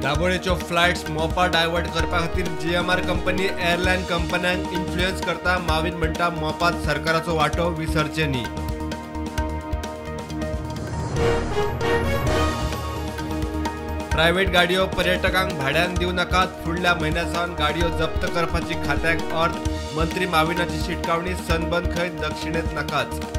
दाबोळेच्यो flights Mopa divert करपा खातीर GMR company airline कंपन्यांक इन्फ्लुएन्स करता. माविन म्हणटा मोपात सरकाराचो वांटो विसरचे न्ही. प्रायव्हेट गाडयो पर्यटकांक भाड्यान दिवं नाकात. फुडल्या म्हयन्या सावन गाडयो जप्त करपाची खात्याक अर्द. मंत्री माविनाची शिटकावणी. सनबर्न खंय दक्षिणेत नाकाच.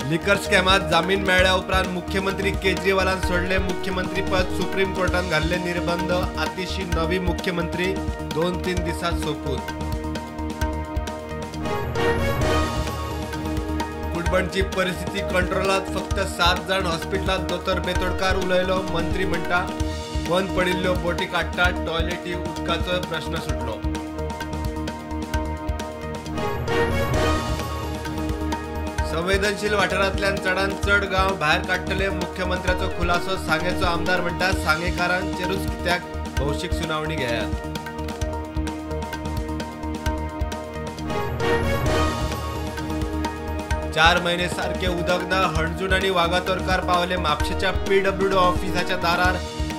लिकर स्कॅमात जामीन मेळ्ळ्या उपरांत मुख्यमंत्री केजरीवालान सोडले मुख्यमंत्रीपद. सुप्रीम कोर्टान घाल्ले निर्बंध. आतिशी नवी मुख्यमंत्री 2-3 दिसांत सोपूत. कुडबणची परिस्थिती कंट्रोलात. फक्त 7 जाण हॉस्पिटलात. दोतोर बेतोडकार उलयलो. मंत्री म्हणटा बंद पडिल्ल्यो बोटी काडटात. टॉयलेटी उदकाचो प्रश्न सुटलो. संवेदनशील वाठारांतल्यान चडांत चड गांव भायर काडटले. मुख्यमंत्र्याचो खुलासो. सांगेचो आमदार म्हणटा सांगेकारांचेरूच कित्याक भौशीक सुनावणी घेयात. चार म्हयने सारके उदक ना. हणजूण आनी वागातोरकार पावले म्हापशेच्या पीडब्ल्यूडी ऑफिसाच्या दारार.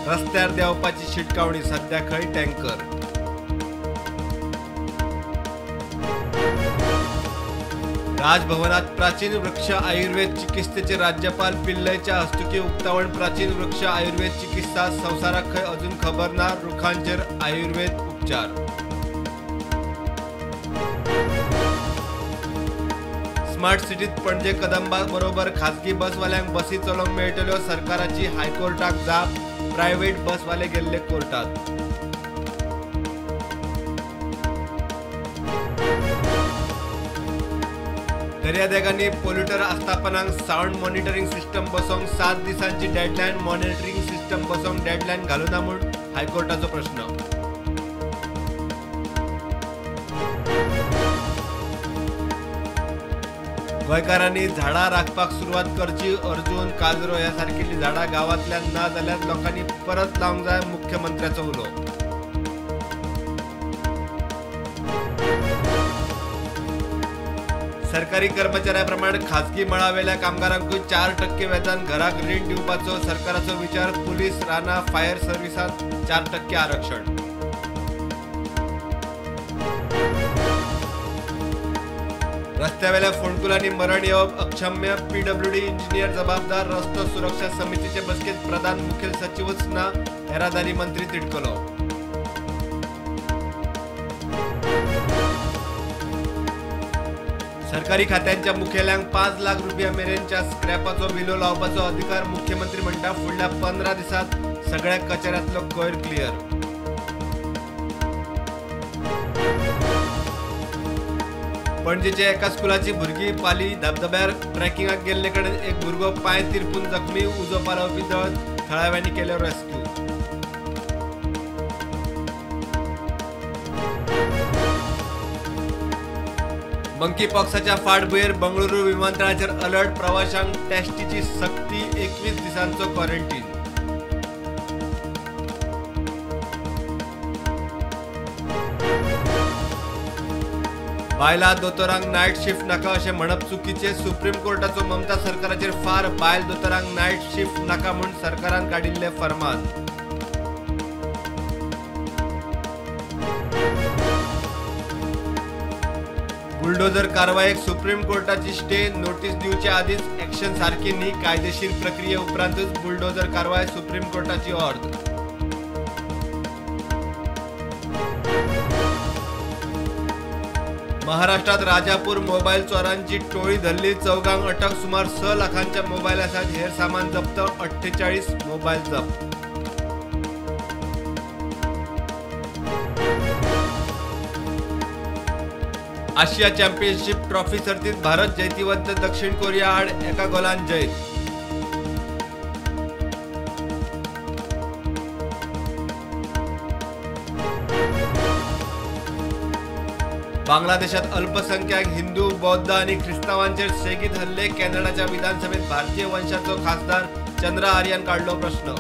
रस्त्यार देंवपाची शिटकावणी. सध्या खंय टँकर. राजभवनात प्राचीन वृक्ष आयुर्वेद चिकित्सेचे राज्यपाल पिल्लयच्या हस्तुकी उक्तावण. प्राचीन वृक्ष आयुर्वेद चिकित्सा संवसाराक खंय अजून खबर ना. रुखांचेर आयुर्वेद उपचार. स्मार्ट सिटीत पणजे कदंबा बरोबर खाजगी बसवाल्यांक बसी चलोवंक मेळटल्यो. सरकाराची हायकोर्टाक जाप. प्रायव्हेट बसवाले गेल्ले कोर्टात. दर्यादेगांनी पोल्युटर आस्थापनांक सावंड मॉनिटरींग सिस्टम बसोवंक 7 दिसांची डेडलायन. मॉनिटरींग सिस्टम बसोवंक डेडलायन घालुना म्हूण हायकोर्टाचो प्रश्न. गोंयकारांनी झाडां राखपाक सुरवात करची. अर्जुन, काजरो ह्या सारकिल्लीं झाडां गांवांतल्यान ना जाल्यार लोकांनी परत लावंक जाय. मुख्यमंत्र्याचो उलो. सरकारी कर्मचाऱ्यांप्रमाण खाजगी मळावेल्या कामगारांकूय 4% व्याजान घराक रीण दिवपाचो सरकाराचो विचार. पुलीस, रानां, फायर सर्व्हिसांत 4% आरक्षण. रस्त्यावेल्या फोंडकुलांनी मरण येवप अक्षम्य. पीडब्ल्यूडी इंजिनियर जबाबदार. रस्तो सुरक्षा समितीचे बसकेत प्रधान मुखेल सचिवच ना. येरादारी मंत्री तिडकलो. सरकारी खात्यांच्या मुखेल्यांक 5 लाख रुपया मेरेनच्या स्क्रॅपाचो विलो लावपाचो अधिकार. मुख्यमंत्री म्हणटा फुडल्या 15 दिसांत सगळ्या कचऱ्यांतलो कोयर क्लियर. पणजेच्या एका स्कुलाची भुरगीं पाली धबधब्यार ट्रेकिंगाक गेल्ले कडेन एक भुरगो पांय तिरपून जखमी. उजो पालोवपी दळ थळाव्यांनी केलो रेस्क्यू. मंकी पॉक्साच्या फाटभुंयेर बंगळुरू विमानतळाचेर अलर्ट. प्रवाशांक टेस्टीची सक्ती. 21 दिसांचो क्वॉरंटीन. बायलां दोतोरांक नायट शिफ्ट नाका अशें म्हणप चुकीचें. सुप्रीम कोर्टाचो ममता सरकाराचेर फार. बायल दोतोरांक नायट शिफ्ट नाका म्हूण सरकारान काडिल्लें फरमान. बुलडोजर कारवायेक सुप्रीम कोर्टाची स्टे. नोटीस दिवचे आदीच एक्शन सारकी न्ही. कायदेशीर प्रक्रिये उपरांतूच बुलडोजर कारवाय. सुप्रीम कोर्टाची ऑर्द. महाराष्ट्रात राजापूर मोबायल चोरांची टोळी धरली. 4 अटक. सुमार 6 लाखांच्या मोबायला सयत हेर सामान जप्त. 48 मोबायल जप्त. आशिया चॅम्पियनशीप ट्रॉफी सर्तीत भारत जैतिवंत. दक्षिण कोरिया आड 1 गोलान जैत. बांगलादेशात अल्पसंख्याक हिंदू, बौद्ध आणि ख्रिस्तावांचेर सेगीत हल्ले. कॅनडाच्या विधानसभेत भारतीय वंशाचो खासदार चंद्रा आर्यान काडलो प्रश्न.